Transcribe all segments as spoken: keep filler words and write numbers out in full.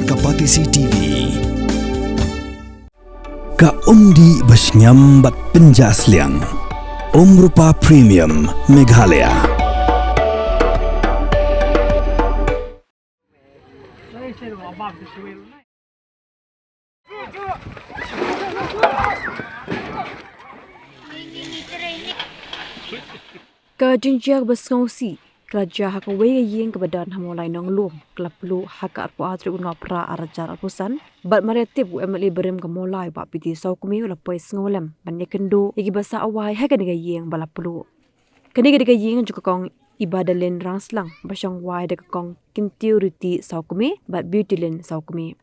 Ka Batesi T V. Ka umdih ba shngiam bad pynjah sliang. Umrupa Premium Meghalaya. Ka jingjia ba sngewsih ka la jia ha kawei ka ïing kaba don ha Mawlai Nonglum, ka la pluh ha ka arphew ar tarik u Nohprah ar hajar arphew san, bad marwei tip u M L A barim ka Mawlai Bah P T Sawkmie u la poi sngewlem ban ïakynduh ïa kiba sah wai ha kane ka ïing ba la pluh. Kane ka dei ka ïing jong ka Kong Ibadalin Rangslang ba shong wai da ka Kong Kintiew Riti Sawkmie bad Beautylin Sawkmie.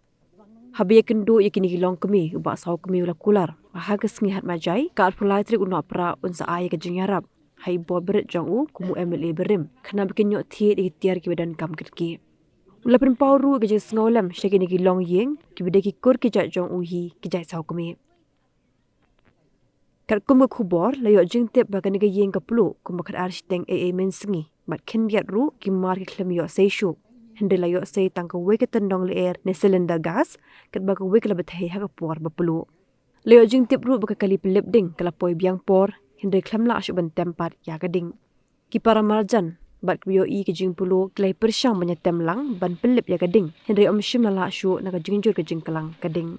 Haba ïakynduh ïa kine ki longkmie, u Bah Sawkmie u la kular ba ha ka sngi Hatmajai, ka arphew lai tarik u Nohprah, un sa ai ïa ka jingïarap ha i bor barit jong u kum u M L A barim, khnang ba kin ïoh thied ïa ki tiar kiba donkam kyrkieh. U la pynpaw ruh ïa ka jingsngewlem sha kine ki longïing kiba dei ki kur ki jait jong u hi ki jait Sawkmie. Katkum ka khubor, la ïoh jingtip ba kane ka ïing ka pluh kumba khatar shiteng eiei mynsngi, bad khyndiat ruh ki mar ki khlem ïoh sei shuh. Hynrei la ïoh sei tang kawei ka tyndong lyer ne cylinder gas, katba kawei ka la bthei ha ka por ba pluh. La ïoh jingtip ruh ba ka kali pynlip ding ka la poi biang por, hynrei khlem lah shuh ban tem pat ïa ka ding. Ki para marjan bad kiba ïohi ka jingpluh ki la ïa pyrshang ban ïa tem lang ban pynlip ïa ka ding, hynrei ym shym la lah shuh na ka jingjur ka jingklang ka ding.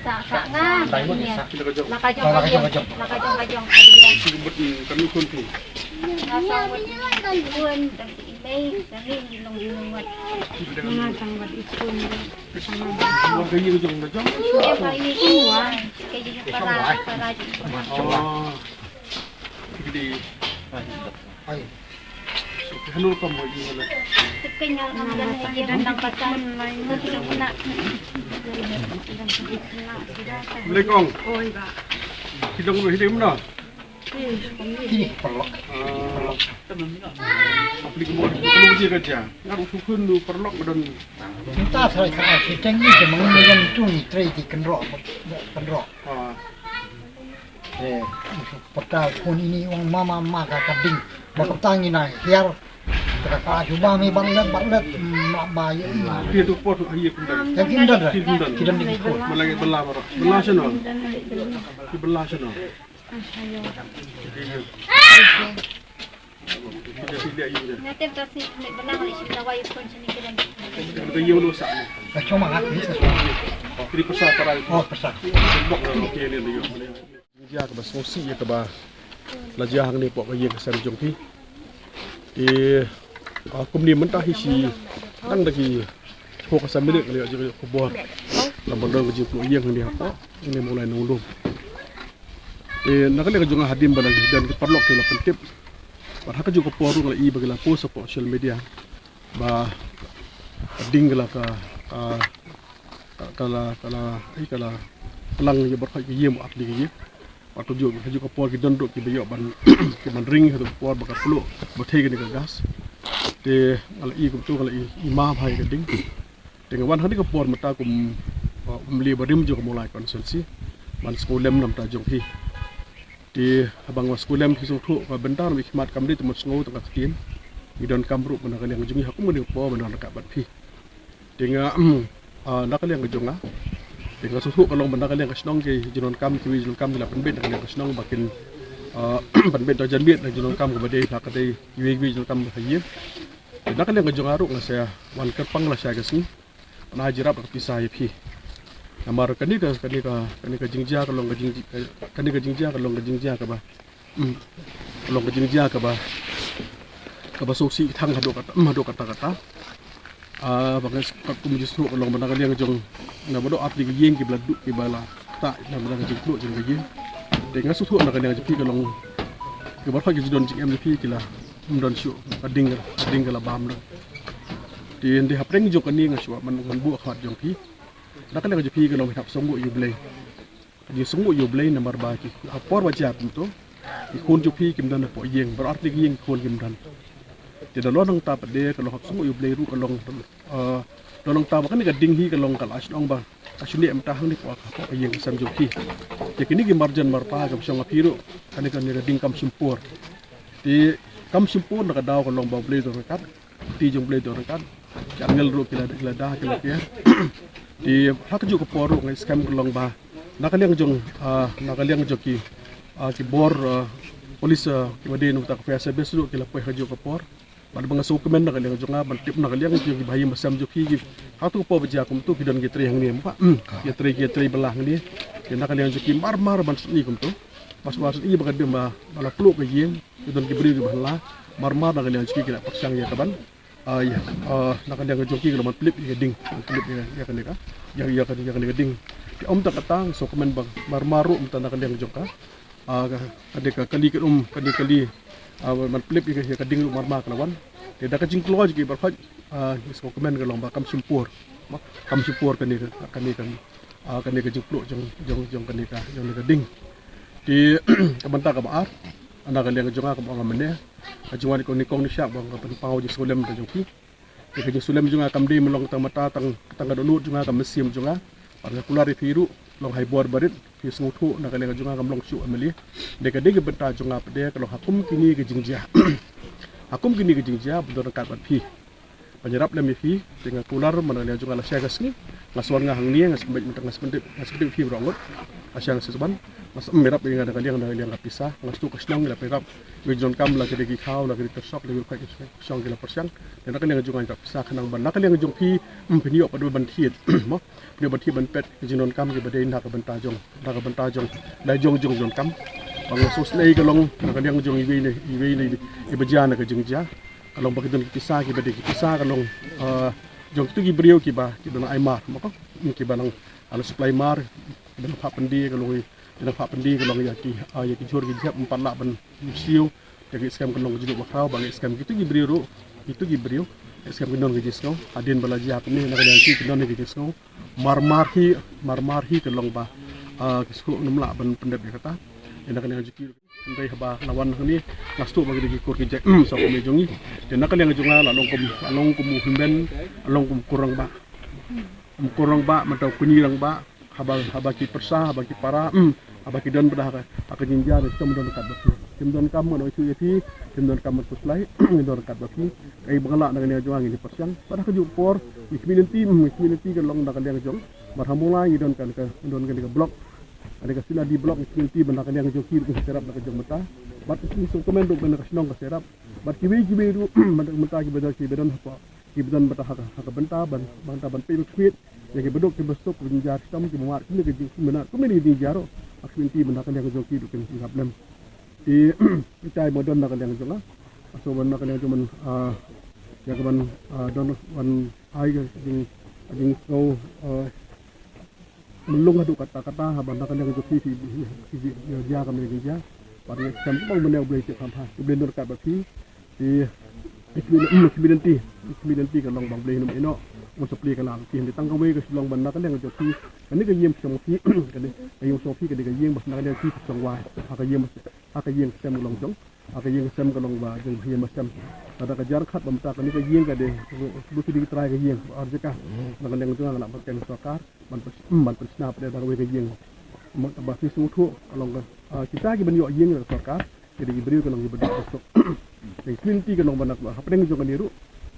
Sa, sa nga. Dai mo sa. La ka jong ka jong. La ka jong ka jong. Ki bud kan ni kun ki. Nga sa wat kan bun kan i mei kan ni di long di long wat. Nga tang wat i kun. Wa ka yi ka jong ka jong. Ye pa i kun wa. Ka yi para para. Oh. Ki di. Ai. Hanu ka mo yi na. Lekong. Ki dong mo hidem na. Kini paralok. Aplik mo hidem mo dia kerja. Ngar utuhun lu paralok don. Minta sarai ka si teng ni ke mengenai yang tu ni trai di kendrok kendrok. Ah. Eh, pata phone ini ong mama ma ka ka ding. Ba ka tang ina hiar. Ka ka ju ba mi ba let ba let ma ba ye. Ki tu pot ye kundan. Ya kindan ra. Ki kundan. Ki dan ni ko. Malagi bela mara. Bela sana. Ki bela sana. Kita sila ye. Ngatem ta si bela ngali si bela wa ye phone sini kiran. Kita ye lu sa. Ka choma ha ni sa. Kri pesa para. Oh, pesa. Bok na lo ke ni yo. Jia kaba sngewsih ïa kaba la jia hangne hapoh ka ïing ka sem jong phi. Te, ah, kumne mynta hi shi tang da ki phew ka san minit ka la ïoh jingïoh khubor. Lada don ka jingpluh ïing hangne hapoh, hangne Mawlai Nonglum. Te na ka liang ka jong nga hadien ba la don ki paralok ki la pyntip. Bad ha kajuh ka por ruh nga la i ba ki la post hapoh social media. Ba ka ding ka la ka, ka, ka, ka la, ka la, ai ka la plang ïa baroh ka ïing ba ap ding ïa. Bad kajuh, kajuh ka por ki don ruh kiba ïoh ban, ki ban ring ha ka por ba ka pluh, ba thei kane ka gas. Te nga la i kumto nga la i, i ma bha ïa ka ding. Te nga wan ha kane ka por mynta kum, uh, um leh barim jong ka Mawlai constituency. Ban sngewlem na bynta jong phi. Te haba nga sngewlem phi sngewthuh ka bynta na mi khmat kam dei te mon sngew tang ka ktien. Ngi donkam ruh na ka liang jong ngi ha kum kane ka por ban don ryngkat bad phi. Te nga, ah, na ka liang ka jong nga. Te nga sngewthuh ka long ba na ka liang ka shnong ki jingdonkam kiwei jingdonkam ki la pynbeit na ka liang ka shnong ba kin, ah, pynbeit da janmiet na jingdonkam kaba dei na ka dei kiwei kiwei jingdonkam ha ïing. Te na ka liang ka jong nga ruh nga sa wan kyrpang lashai ka sngi. Nga jyrap da ka pisa ïa phi. Namar kane ka, kane ka, kane ka jingjia ka long ka jing, kane ka jingjia ka long ka jingjia kaba, hmm, ka long ka jingjia kaba, kaba sngewsih thang haduh katta, hmm, haduh katta katta. Ah, ba nga kum jingsngew ka long ba na ka liang jong nga ba doh ap ïa ki ïing kiba la duh kiba la ktah na ka jingpluh jong ka ïing. Te nga sngewthuh na ka liang jong phi ka long kiba thoh ki jingdon jingem jong phi ki la ym don shuh, ka ding, ka ding ka la bam noh. Te hynrei hapdeng jong kane nga shu wan ban buh khmat jong phi. Na ka liang jong phi ka long phi hap sngewnguh ïa U Blei. Ka Jingsngew ïa U Blei namar ba ki ha por ba jia kumto, ki khun jong phi kim don hapoh ïing, baroh artylli ki ïing ki khun kim don. Te da long nangta pat de ka long hap sngew ïa U Blei ruh ka long, eh, da long nangta ba kane ka ding hi ka long ka la shnong ba ka shynrang mynta hangne hapoh ka ïing ka sem jong phi. Te kine ki marjan marpa ka shong ha phi ruh, kane kane ka ding kam shim por. Te kam shim por na ka daw ka long ba U Blei u don ryngkat, kti jong U Blei u don ryngkat. Ki angel ruh ki la, ki la da, ki la pher. Te ha kajuh ka por ruh nga skhem ka long ba na ka liang jong, ah, na ka liang jong ki, ah, ki bor, ah, police, ah, kiba dei na ka fire service ruh ki la poi ha kajuh ka por. Bad ba nga sngewkmen na ka liang jong nga ban tip na ka liang jong ki bahaïing basem jong ki, ki ha kato ka por ba jia kumto ki don ki trei hangne mo ba. Hmm. Ki trei, ki trei ba la hangne. Te na ka liang jong ki marmar ban sngewthuh kumto. Ba sngewthuh ba ka dei ba, ba la pluh ka ïing. Ki don ki briew kiba la marmar na ka liang jong ki ki la pyrshang ïa ka ban, ah, ïa, ah, na ka liang jong ki ki la ban pynlip ïa ka ding, ban pynlip ïa, ïa kane ka, ïa, ïa kane, ïa kane ka ding. Te ym tang kata, sngewkmen ba marmar ruh mynta na ka liang jong ka, ah, ka, kane ka kali ka um, kane ka kali, ah, ban pynlip ïa ka, ïa ka ding ruh marmar ka la wan. Te da ka jingkloi jong ki baroh, ah, sngewkmen ka long ba kam shim por, kam shim por kane ka, kane ka, ah, kane ka jingpluh jong, jong, jong kane ka, jong kane ka ding. Te ka bynta kaba ar, na ka liang jong nga kaba ong nga mynne, ka jingwan kong ni kong ni shah ba nga pynpaw jingsngewlem da jong phi. Te ka jingsngewlem jong nga kam dei ban long tang mynta tang, tang ka dohnud jong nga, ka mynsiem jong nga. Bad nga kular ïa phi ruh, long ha i bor barit, phi sngewthuh na ka liang jong nga kam long shuh M L A. Te ka dei ka bynta jong nga pat de ka long ha kum kine ki jingjia. Ha kum kine ki jingjia, ban don ryngkat bad phi. Ban ïarap lem ïa phi, te nga kular, man ka liang jong nga lashai ka sngi, nga sa wan nga hangne, nga sa pynbeit mynta, nga sa pyntip, nga sa pyntip ïa phi baroh ngut. Lashai nga sa shu wan, nga sa ym ïarap ïa nga da ka liang, da ka liang ka pisa, nga shu ka shnong ïa la pyrap. Ïa ki jingdonkam la ki dei ki khaw, la ki dei ki tyrsok, la ki dei ki shong ki la pyrshang. Te na ka liang jong nga ïarap pisa khnang ban na ka liang jong phi, ym phin ïoh pat ban thied. Mo, phin ïoh ban thied ban peit ki jingdonkam kiba dei na ka bynta jong, na ka bynta jong, la jong jong jingdonkam. Ba nga sngewsynei ka long na ka liang jong iwei ne, iwei ne iba jia na ka jingjia. Ka long ba ki don ki pisa kiba dei ki pisa ka long, ah, jong kito ki briew kiba, kiba nang ai mar, mo ko, kiba nang, ah, la supply mar, kiba nang phah pyndie ka long, kiba nang phah pyndie ka long ïa ki, ah, ïa ki jhur ki jhep ym pat lah ban ïoh siew. Te ki skhem ka long ka jingduh bakhraw ba ki skhem kito ki briew ruh, kito ki briew, ki skhem ki don ka jingsngew. Hadien ba la jia kumne na ka liang ki, ki don ka jingsngew. Marmar hi, marmar hi ka long ba, ah, ki shu nym lah ban pyndep ïa kata. Ïa na ka liang jong ki. Hynrei haba la wan hangne, nga sngewthuh ba ki dei ki kur ki jait, mm, sawkmie jong ngi. Te na ka liang jong nga la long kum, la long kum u hynmen, la long kum u kur rangbah. Um kur rangbah, mynta u kñi rangbah, haba, haba ki pyrsa, haba ki para, mm, haba ki don bad ha ka, ha ka jingjia ne kim don ryngkat bad phi. Kim donkam ngan ïathuh ïa phi, kim donkam ban khuslai, kim don ryngkat bad phi. Kaei ba nga lah na ka liang jong nga ngin ïa pyrshang. Bad ha kajuh por, ngi khmih lynti, mm, ngi khmih lynti ka long na ka liang jong. Bad ha Mawlai ngi don ka, ka, ngi don ka, ka block. Ka dei ka Sinadi block, ngi khmih lynti ban na ka liang jong ki ruh ki sa ïarap na ka jong mynta. Bad ngi sngewkmen ruh ban na ka shnong ka sa ïarap. Bad kiwei kiwei ruh ban na ka mynta kiba don, kiba don hapoh, kiba don mynta ha ka, ha ka bynta ban, ban ta ban peit ban khmih ïa kiba duk kiba suk, kiba jynjar shitom, kiba mad kumne ka jing, kumne ka jingjia ruh. Ngi khmih lynti ban na ka liang jong ki ruh kin ïarap lem. Te ïa tai ba don na ka liang jong nga. Ka shu ban na ka liang jong man, ah, ïa ka ban, ah, don ban ai ka jing, ka jingsngew, ah, mlung haduh katta katta, haba na ka liang jong phi, phi, phi, phi, phi jia ka mei ka jia. Bad ngi skhem ba U Blei, U Blei u tip kham bha, U Blei un don ryngkat bad phi. Te ngi khmih, mm, khmih lynti, khmih lynti ka long ba U Blei un ïehnoh, un sa plie ka lad ïa phi. Hynrei tang kawei ka shu long ban na ka liang jong phi, kane ka ïing shong phi, kane ka ïing shong phi, kane ka ïing ba na ka liang phi shong wai. Ha ka ïing ba, ha ka ïing sem ka long jong, ha ka ïing sem ka long ba jong ba ïing ba sem. Lada ka jar khat ba mynta kane ka ïing ka dei, ba ki dei ki trai ka ïing ba ar jaka. Na ka liang jong nga nga lah ban kren sorkar ban pyn-, ban pynshna pat da kawei ka ïing. Ba phi sngewthuh ka long ka, ah, kita kiban ïoh ïing na ka sorkar ki dei ki briew ka long kiba duk ba suk. Te ngi khmih lynti ka long ba na ka hapdeng jong kane ruh,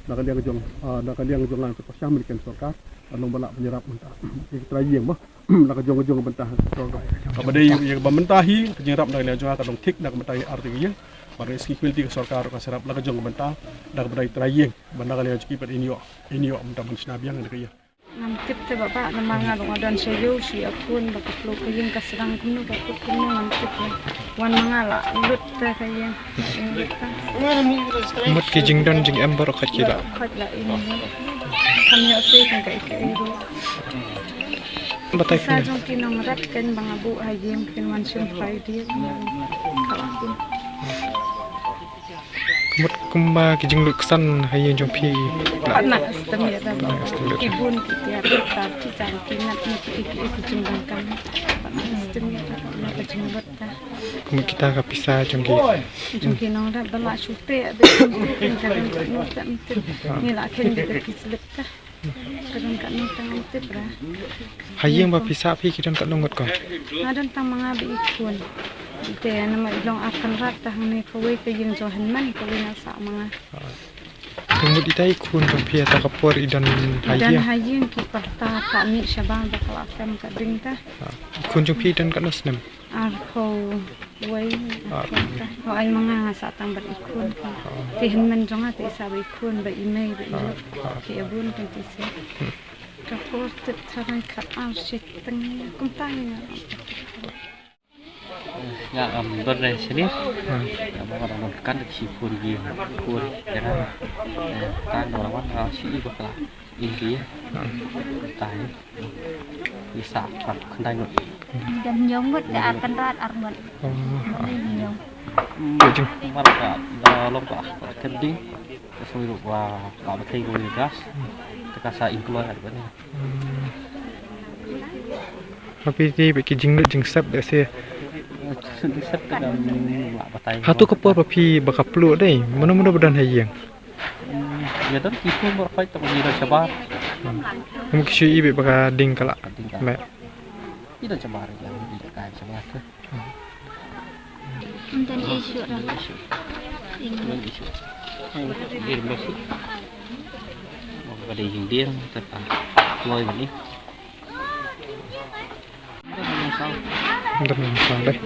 na ka liang jong, ah, na ka liang jong nga sa pyrshang ban kren sorkar ka long ba lah ban ïarap mynta ki trai ïing mo. Na ka jong ka jong ka bynta. Kaba dei ïa kaba mynta hi ka jingïarap na ka liang jong nga ka long thik na ka bynta hi ar tylli ki ïing. Bad ngi khmih lynti ka sorkar ka sa ïarap na ka jong ka bynta na ka bynta ki trai ïing. Bad na ka liang jong ki pat in ïoh, in ïoh mynta ban shna biang na ka ïing. Ngam tip te Bah, namar nga ruh nga don sha ïew sha ïa khun ba ka pluh ka ïing ka sdang kumno ka kut kumno ngam tip te. Wan ma nga la lut te ka ïing. Mut ki jingdon jingem baroh khat ki la. Khat la in. Kam ïoh sei kan ka i ka i ruh. Batai sa phi jong ki nongrat kan ba nga buh ha ïing kin wan shim Friday. Ka la kum. Mut kumba ki jinglut ksan ha ïing jong phi. Pat na ka stem ïa da. Pat na ka stem ïa da. Ki bun ki tiar ki tar ki jan ki ngat ki ki ki ki jingdonkam. Pat na ka stem. Kumno kita ka pisa jong ki. Jong ki nongrep ba la shu teh, ba shu teh, ka don katno tang tip. Ngi la kheiñ da ki slip ta. Ka don katno tang tip ra. Ha ïing ba phi sah phi ki don katno ngut ko? Nga don tang ma nga bad i khun. Te namar i long ar kynrad, ta hangne kawei ka ïing jong hynmen, kawei nga sah ma nga. Te mut ita i khun jong phi ha ta ka por i don ha ïing? I don ha ïing, ki pyrta ta mih shabar ba ka la kem ka ding ta. I khun jong phi i don katno snem? Arphew wei. Arphew. Hooid, ma nga nga sah tang bad i khun. Te hynmen jong nga te i sah bad i khun, bad i mei, bad i lok. Te ïa bun kin ti sah. Ka por tip tharai khatar shiteng kumta ïa nga. Nga am don re sini. Nga ba nga dang kan shi pur gi pur kira. Kan dora wan nga shi i bakla. India. Tai. Isa kan kandai ngut. Dan nyong ngut da ar kynrad ar ngut. Nyong. Mar ka da long ka kending. Ka soi ru wa ba ba kai go gas. Ka sa include har bani. Ba phi ti ba ki jinglut jingsep da se. Jinglut jingsep ka dang la batai. Hato ka por ba phi ba ka plu dei, mano mano ba don ha ïing? Ïa don ki kum ba khoi ta ba ngi don shabar. Kum ki shu i ba ka ding ka la. Ding ka la. Me. Ki don shabar ïa ki kai shabar tu. Ym don issue ra. Ym don issue. Ym don issue. Ym don issue. Ba dei jingdien ta ka kloi ba ni. Ym don issue dei.